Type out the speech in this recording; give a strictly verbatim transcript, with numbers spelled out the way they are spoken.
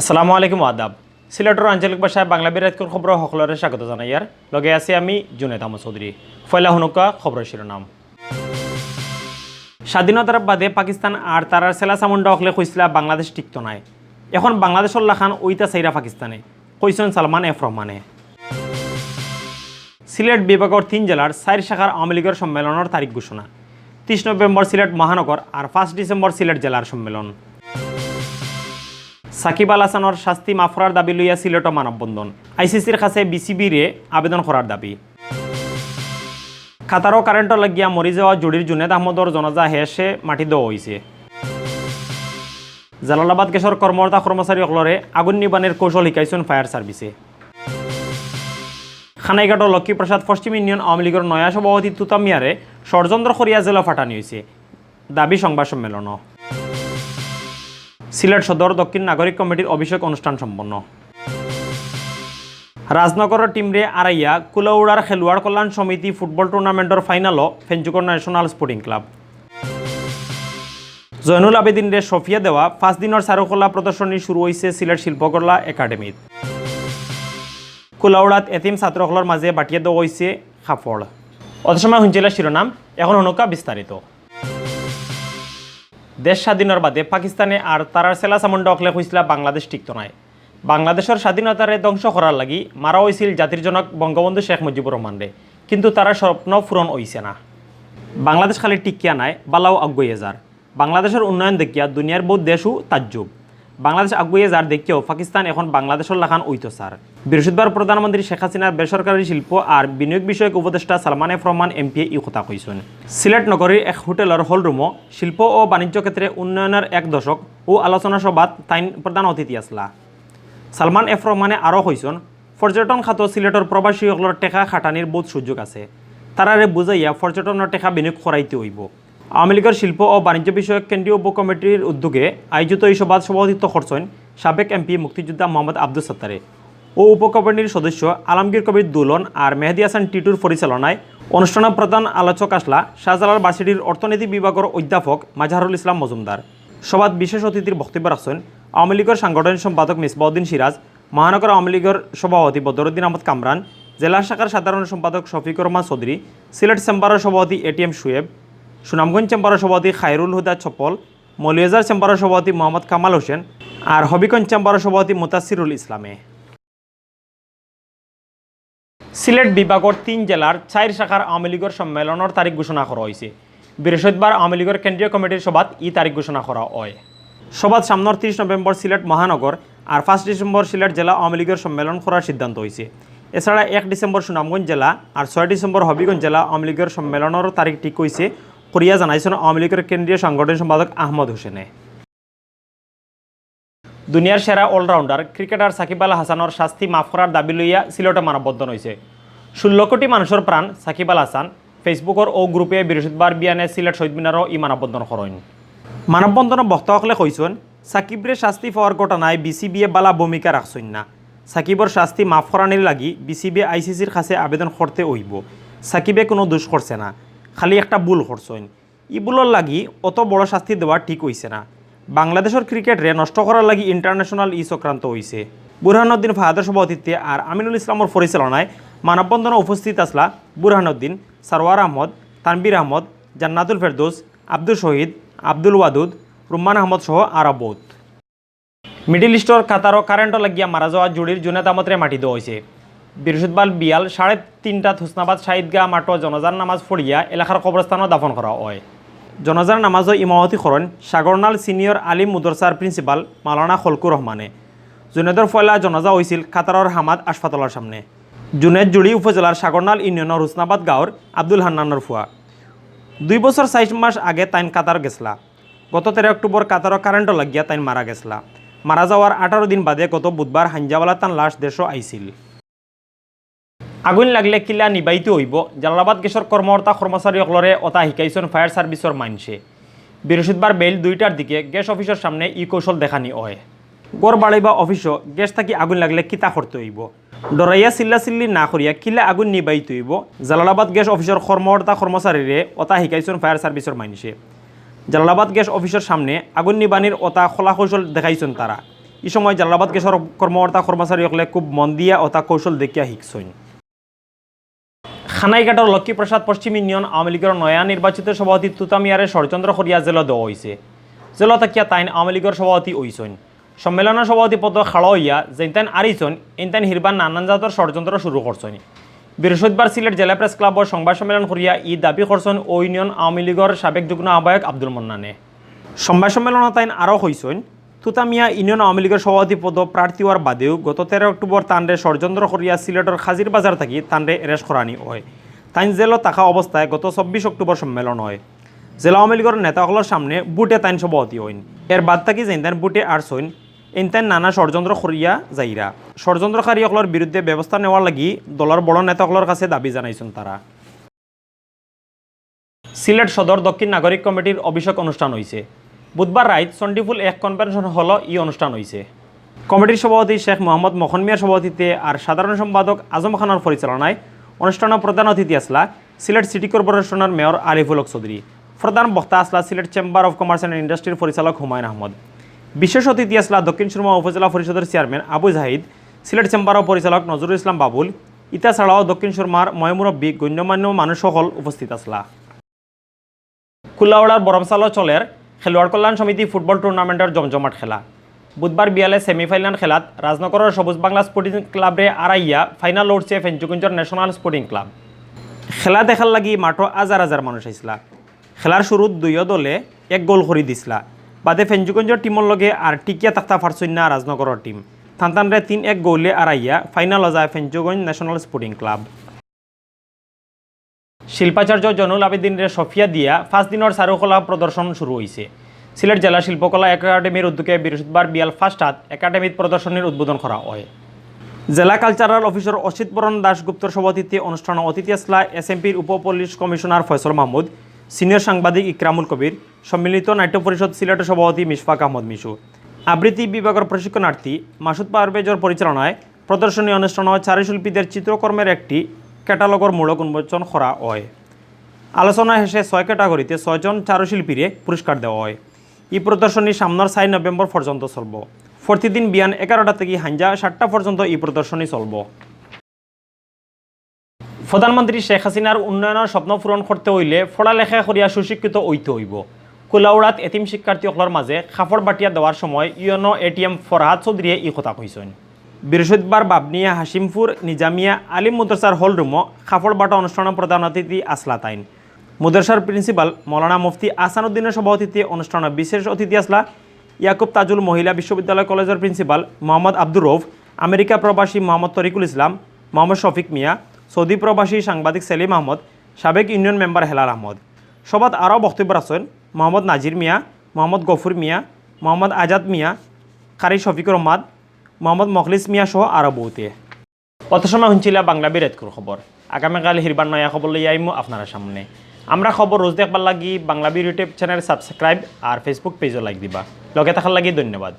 আসসালামু আলাইকুম, আদাব। সিলেটর আঞ্চলিক ভাষায় বাংলা বিরাটকর খবর হকলরে স্বাগত জানাইয়ার। লগে আছি আমি জুনেদ আহমদ চৌধুরী। পয়লা হুনুক্কা খবরর শিরোনাম। স্বাধীনতার বাদে পাকিস্তান আর তারার সেলা চামুন্ডা অকলে কইছলা বাংলাদেশ টিকতো নায়। এখন বাংলাদেশর লাখান অইতা চাইরা পাকিস্তানে, কইছইন সালমান এফ রহমানে। সিলেট বিভাগর তিন জেলার চাইর শাখার আওয়ামী লীগর সম্মেলনর তারিখ ঘোষণা। ত্রিশ নভেম্বর সিলেট মহানগর আর পাঁচ ডিসেম্বর সিলেট জেলার সম্মেলন। সাকিব আল হাসানর শাস্তি মাফ করার দাবি লইয়া সিলেটো মানববন্ধন। আইসিসির কাছে বিসিবিরে আবেদন করার দাবি। কাতারো কারেন্টো লাগিয়া মরি যাওয়া জুড়ির জুনেদ আহমদর জনাজা শেষে মাটি দেওয়া অইছে। জালালাবাদ গ্যাসর কর্মকর্তা কর্মচারী অকলরে আগুন নিবানির কৌশল হিকাইছইন ফায়ার সার্ভিসে। খানাইঘাটর লক্ষ্মীপ্রসাদ পশ্চিম ইউনিয়ন আওয়ামী লীগর নয়া সভাপতি তুতা মিয়ারে ষড়যন্ত্র করিয়া জেলো ফাটানি অইছে, দাবি সংবাদ সম্মেলনও। সিলেট সদর দক্ষিণ নাগরিক কমিটির অভিষেক অনুষ্ঠান সম্পন্ন। রাজনগরর টিমরে আরাইয়া কুলাউড়ার খেলোয়াড় কল্যাণ সমিতি ফুটবল টুর্নামেন্টর ফাইনালো ফেঞ্চুকর ন্যাশনাল স্পোর্টিং ক্লাব। জয়নুল আবেদিনরে সফিয়া দেওয়া পাঁচ দিনর চারুকলা প্রদর্শনী শুরু অইছে সিলেট শিল্পকলা একাডেমিত। কুলাউড়াত এতিম ছাত্র অকলর মাঝে বাটিয়া দেওয়া অইছে কাপড়। অত সময় হুনছিলা শিরোনাম, এখন হুনুক্কা বিস্তারিত। দেশ স্বাধীনর বাদে পাকিস্তানে আর তারার সেলা চামুন্ডা অকলে কইছলা বাংলাদেশ টিকতো নায়। বাংলাদেশর স্বাধীনতারে ধ্বংস করার লাগি মারা অইছিল জাতির জনক বঙ্গবন্ধু শেখ মুজিবুর রহমানরে, কিন্তু তারার স্বপ্ন পূরণ অইছে না। বাংলাদেশ খালি টিকিয়া নায়, বালাও আগুয়াইয়া যার। বাংলাদেশর উন্নয়ন দেখিয়া দুনিয়ার বউত দেশও তাজ্জুব। বাংলাদেশ আগুয়াইয়া যার দেখিয়াও পাকিস্তান এখন বাংলাদেশর লাখান অইতো চার। বৃহস্পতিবার প্রধানমন্ত্রী শেখ হাসিনার বেসরকারি শিল্প আর বিনিয়োগ বিষয়ক উপদেষ্টা সালমান এফ রহমান এমপিএ ই কথা কইছইন। সিলেট নগরীর এক হোটেলর হলরুমো শিল্প ও বাণিজ্য ক্ষেত্রে উন্নয়নর এক দশক ও আলোচনা সভাত তাইন প্রধান অতিথি আছলা। সালমান এফ রহমানে আরও কইছইন, পর্যটন খাতো সিলেটর প্রবাসী অকলর টেকা খাটানির বউত সুযোগ আছে, তারারে বুঝাইয়া পর্যটনর টেকা বিনিয়োগ করাইতে অইবো। আওয়ামী লীগর শিল্প ও বাণিজ্য বিষয়ক কেন্দ্রীয় উপকমিটির উদ্যোগে আয়োজিত এই সভাত সভাপতিত্ব করছইন সাবেক এমপি মুক্তিযোদ্ধা মোহাম্মদ আব্দুস সত্তারে ও উপকমিটির সদস্য আলমগীর কবির দুলন আর মেহেদি হাসান টিটুর পরিচালনায়। অনুষ্ঠানে প্রধান আলোচক আছলা শাহজালাল ভার্সিটির অর্থনীতি বিভাগর অধ্যাপক মাজহারুল ইসলাম মজুমদার। সভাত বিশেষ অতিথির বক্তব্য রাখছইন আওয়ামী লীগর সাংগঠনিক সম্পাদক মিসবাউদ্দিন সিরাজ, মহানগর আওয়ামী লীগর সভাপতি বদরুদ্দিন আহমদ কামরান, জেলা শাখার সাধারণ সম্পাদক শফিকুর রহমান চৌধুরী, সিলেট চেম্বারর সভাপতি এটিএম শুয়েব, সুনামগঞ্জ চেম্বারর সভাপতি খায়রুল হুদা ছপল, মৌলভীবাজার চেম্বারর সভাপতি মোহাম্মদ কামাল হোসেন আর হবিগঞ্জ চেম্বারর সভাপতি মুতাসিরুল ইসলামে। সিলেট বিভাগর তিন জেলার চাইর শাখার আওয়ামী লীগর সম্মেলনর তারিখ ঘোষণা করা অইছে। বৃহস্পতিবার আওয়ামী লীগর কেন্দ্রীয় কমিটির সভাত ই তারিখ ঘোষণা করা অয়। সভাত সামনর ত্রিশ নভেম্বর সিলেট মহানগর আর পাঁচ ডিসেম্বর সিলেট জেলা আওয়ামী লীগর সম্মেলন করার সিদ্ধান্ত অইছে। এছাড়া এক ডিসেম্বর সুনামগঞ্জ জেলা আর ছয় ডিসেম্বর হবিগঞ্জ জেলা আওয়ামী লীগর সম্মেলনর তারিখ ঠিক অইছে করিয়া জানাইছইন আওয়ামী লীগর কেন্দ্রীয় সাংগঠনিক সম্পাদক আহমদ হোসেনে। দুনিয়ার সেরা অলরাউন্ডার ক্রিকেটার সাকিব আল হাসানর শাস্তি মাফ করার দাবি লইয়া সিলেটে মানববন্ধন অইছে। ষোলো কোটি মানুষর প্রাণ সাকিব আল হাসান। Facebookর অউ গ্রুপে বৃহস্পতিবার বিয়ানে সিলেট শহীদ মিনারো ই মানববন্ধন করইন। মানববন্ধনো বক্তা অকলে কইছইন, সাকিবরে শাস্তি পাওয়ার ঘটনায় বিসিবিয়ে বালা ভূমিকা রাখছইন না। সাকিবর শাস্তি মাফ করানির লাগি বিসিবিয়ে আইসিসির কাছে আবেদন করতে অইবো। সাকিবে কুনু দুষ করছে না, খালি একটা ভুল করছইন। ই ভুলর লাগি অত বড় শাস্তি দেওয়া ঠিক অইছে না। বাংলাদেশর ক্রিকেটরে নষ্ট করার লাগি ইন্টারন্যাশনাল ই চক্রান্ত অইছে। বুরহানুদ্দিন ফাহাদর সভাপতিত্বে আর আমিনুল ইসলামর পরিচালনায় মানববন্ধনো উপস্থিত আছলা বুরহানুদ্দিন, সারোয়ার আহমদ, তানভীর আহমদ, জান্নাতুল ফেরদৌস, আব্দুল শহীদ, আব্দুল ওয়াদুদ, রুম্মান আহমদ সহ আরো বউত। মিডল ইস্টর কাতারো কারেন্টো লাগিয়া মারা যাওয়া জুড়ির জুনেদ আহমদরে মাটি দেওয়া অইছে। বৃহস্পতিবার বিয়াল সাড়ে তিনটাত হুসনাবাদ শাহিদগাহ মাঠো জনাজার নামাজ পড়িয়া এলাকার কবরস্থানো দাফন করা অয়। জনাজার নামাজো ইমামতি করইন সাগরনাল সিনিয়র আলিম মুদরসার প্রিন্সিপাল মাওলানা খলকুর রহমানে। জুনেদর পয়লা জনাজা অইছিল কাতারর হামাদ হাসপাতালর সামনে। জুনেদ জুড়ি উপজেলার সাগরনাল ইউনিয়নর হুসনাবাদ গাঁওর আব্দুল হান্নানর ফুয়া। দুই বছর চাইর মাস আগে তাইন কাতার গেছলা। গত তেরো অক্টোবর কাতারো কারেন্টো লাগিয়া তাইন মারা গেছলা। মারা যাওয়ার আঠারো দিন বাদে গত বুধবার হাইঞ্জাওয়ালা তান লাশ দেশো আইছিল। আগুন লাগলে কিলা নিবাইতে অইবো, জালালাবাদ গ্যাসর কর্মকর্তা কর্মচারী অকলরে অতা হিকাইছইন ফায়ার সার্ভিসর মাইনষে। বৃহস্পতিবার বেইল দুইটার দিকে গ্যাস অফিসর সামনে ই কৌশল দেখানি অয়। ঘর বাড়ি বা অফিসো গ্যাস থাকি আগুন লাগলে কিতা করতে অইবো? ডরাইয়া চিল্লাচিল্লি না করিয়া কিলা আগুন নিবাইতে অইবো, জালালাবাদ গ্যাস অফিসর কর্মকর্তা কর্মচারীরে অতা হিকাইছইন ফায়ার সার্ভিসর মাইনষে। জালালাবাদ গ্যাস অফিসর সামনে আগুন নিবানির অতা কলা কৌশল দেখাইছইন তারা। ই সময় জালালাবাদ গ্যাসর কর্মকর্তা কর্মচারী অকলে খুব মন দিয়া অতা কৌশল দেখিয়া হিকছইন। কানাইঘাটর লক্ষ্মীপ্রসাদ পশ্চিম ইউনিয়ন আওয়ামী লীগর নয়া নির্বাচিত সভাপতি তুতা মিয়ারে ষড়যন্ত্র করিয়া জেলো দেওয়া অইছে। জেলো থাকিয়া তাইন আওয়ামী লীগর সভাপতি অইছইন। সম্মেলনর সভাপতি পদো খাড়া অইয়া যেইনতাইন আরিছইন, এইনতাইন হিরবার নানান জাতর ষড়যন্ত্র শুরু করছইন। বৃহস্পতিবার সিলেট জেলা প্রেস ক্লাবো সংবাদ সম্মেলন করিয়া ই দাবি করছইন অউ ইউনিয়ন আওয়ামী লীগর সাবেক যুগ্ম আহ্বায়ক আব্দুল মন্নানে। সংবাদ সম্মেলনো তাইন আরও কইছইন, তুতা মিয়া ইউনিয়ন আওয়ামী লীগর সভাপতি পদো প্রার্থী অওয়ার বাদেও গত তেরো অক্টোবর তানরে ষড়যন্ত্র করিয়া সিলেটর খাজির বাজার থাকি তানরে arrest করানি অয়। তাইন জেলো থাকা অবস্থায় গত চব্বিশ অক্টোবর সম্মেলন অয়। জেলা আওয়ামী লীগর নেতা অকলর সামনে ভোটে তাইন সভাপতি অইন। এর বাদ থাকি যেইনতাইন ভোটে আরছইন, এইনতাইন নানা ষড়যন্ত্র করিয়া যাইরা। ষড়যন্ত্রকারী অকলর বিরুদ্ধে ব্যবস্থা নেওয়ার লাগি দলর বড় নেতা অকলর কাছে দাবি জানাইছইন তারা। সিলেট সদর দক্ষিণ নাগরিক কমিটির অভিষেক অনুষ্ঠান অইছে। বুধবার রাইত চণ্ডীপুল এক কনভেনশন হলো ই অনুষ্ঠান অইছে। কমিটির সভাপতি শেখ মোহাম্মদ মখন মিয়ার সভাপতিত্বে আর সাধারণ সম্পাদক আজম খানর পরিচালনায় অনুষ্ঠানো প্রধান অতিথি আছলা সিলেট সিটি কর্পোরেশনর মেয়র আরিফুল হক চৌধুরী। প্রধান বক্তা আছলা Sylhet chamber of commerce and ইন্ডাস্ট্রির পরিচালক হুমায়ুন আহমদ। বিশেষ অতিথি আছলা দক্ষিণ সুরমা উপজেলা পরিষদর চেয়ারম্যান আবু জাহিদ, সিলেট চেম্বারর পরিচালক নজরুল ইসলাম বাবুল, ইতা ছাড়াও দক্ষিণ সুরমার ময়মুরব্বী গণ্যমান্য মানুষ সকল উপস্থিত আছলা। কুলাউড়ার বরমসালো চলের খেলোয়াড় কল্যাণ সমিতি ফুটবল টুর্নামেন্টর জমজমাট খেলা। বুধবার বিয়ালে সেমিফাইনাল খেলাত রাজনগরর সবুজ বাংলা স্পোর্টিং ক্লাবরে আরাইয়া ফাইনাল উঠছে ফেঞ্চুগঞ্জর ন্যাশনাল স্পোর্টিং ক্লাব। খেলা দেখার লাগি মাঠো হাজার হাজার মানুষ আইছলা। খেলার শুরুত দুইও দলে এক গোল করি দিছলা। বাদে ফেঞ্চুগঞ্জর টিমর লগে আর টিকিয়া থাকতা পারছইন না রাজনগরর টিম। তান তানরে তিন এক গোলে আরাইয়া ফাইনালো যায় ফেঞ্চুগঞ্জ ন্যাশনাল স্পোর্টিং ক্লাব। শিল্পাচার্য জয়নুল আবেদিনরে সফিয়া দিয়া পাঁচ দিনর চারুকলা প্রদর্শন শুরু অইছে। সিলেট জেলা শিল্পকলা একাডেমির উদ্যোগে বৃহস্পতিবার বিয়াল পাঁচটাত একাডেমিত প্রদর্শনীর উদ্বোধন করা অয়। জেলা কালচারাল অফিসার অসিত বরণ দাশগুপ্তর সভাপতিত্বে অনুষ্ঠানো অতিথি আছলা এসএমপির উপ পুলিশ কমিশনার ফয়সল মাহমুদ, সিনিয়র সাংবাদিক ইকরামুল কবির, সম্মিলিত নাট্য পরিষদ সিলেটর সভাপতি মিশফাক আহমদ মিশু। আবৃত্তি বিভাগর প্রশিক্ষণার্থী মাসুদ পারভেজর পরিচালনায় প্রদর্শনী অনুষ্ঠানো চারুশিল্পীদের চিত্রকর্মের একটি ক্যাটালগর মোড়ক উন্মোচন করা অয়। আলোচনা শেষে ছয় ক্যাটাগরিতে ছয়জন চারুশিল্পীরে পুরস্কার দেওয়া অয়। ই প্রদর্শনী সামনর চার নভেম্বর পর্যন্ত চলব। প্রতিদিন বিয়ান এগারোটা থাকি হাইঞ্জা সাতটা পর্যন্ত ই প্রদর্শনী চলব। প্রধানমন্ত্রী শেখ হাসিনার উন্নয়নর স্বপ্ন পূরণ করতে অইলে পড়ালেখা করিয়া সুশিক্ষিত অইতে অইবো। কুলাউড়াত এতিম শিক্ষার্থী অকলর মাঝে কাপড় বাটিয়া দেওয়ার সময় ইউএনও এটিএম ফরহাদ চৌধুরীয়ে ই কথা কইছইন। বৃহস্পতিবার বাবনিয়া হাসিমপুর নিজামিয়া আলিম মাদ্রাসার হল রুমো কাপড় বাটা অনুষ্ঠানো প্রধান অতিথি আছলা তাইন। মাদ্রাসার প্রিন্সিপাল মৌলানা মুফতি আহসান উদ্দিনর সভাপতিত্বে অনুষ্ঠানো বিশেষ অতিথি আছলা ইয়াকুব তাজুল মহিলা বিশ্ববিদ্যালয় কলেজর প্রিন্সিপাল মোহাম্মদ আব্দুর রউফ, আমেরিকা প্রবাসী মোহাম্মদ তরিকুল ইসলাম, মোহাম্মদ শফিক মিয়া, সৌদি প্রবাসী সাংবাদিক সেলিম আহমদ, সাবেক ইউনিয়ন মেম্বার হেলাল আহমদ। সভাত আরও বক্তব্য রাখছইন মোহাম্মদ নাজির মিয়া, মোহাম্মদ গফুর মিয়া, মোহাম্মদ আজাদ মিয়া, কারি শফিকুর রহমান, মোহাম্মদ মখলিস মিয়া সহ আরও বহুতে। অত সময় হুনছিলা বাংলা বিরাটকুর খবর। আগামীকাল হিরবার নয়া খবর লইয়া আইমু আপনারা সামনে। আমরা খবর রোজ দেখবার লাগি বাংলা বির YouTube চ্যানেল সাবস্ক্রাইব আর Facebook পেজও লাইক দিবা। লগে থাকার লাগি ধন্যবাদ।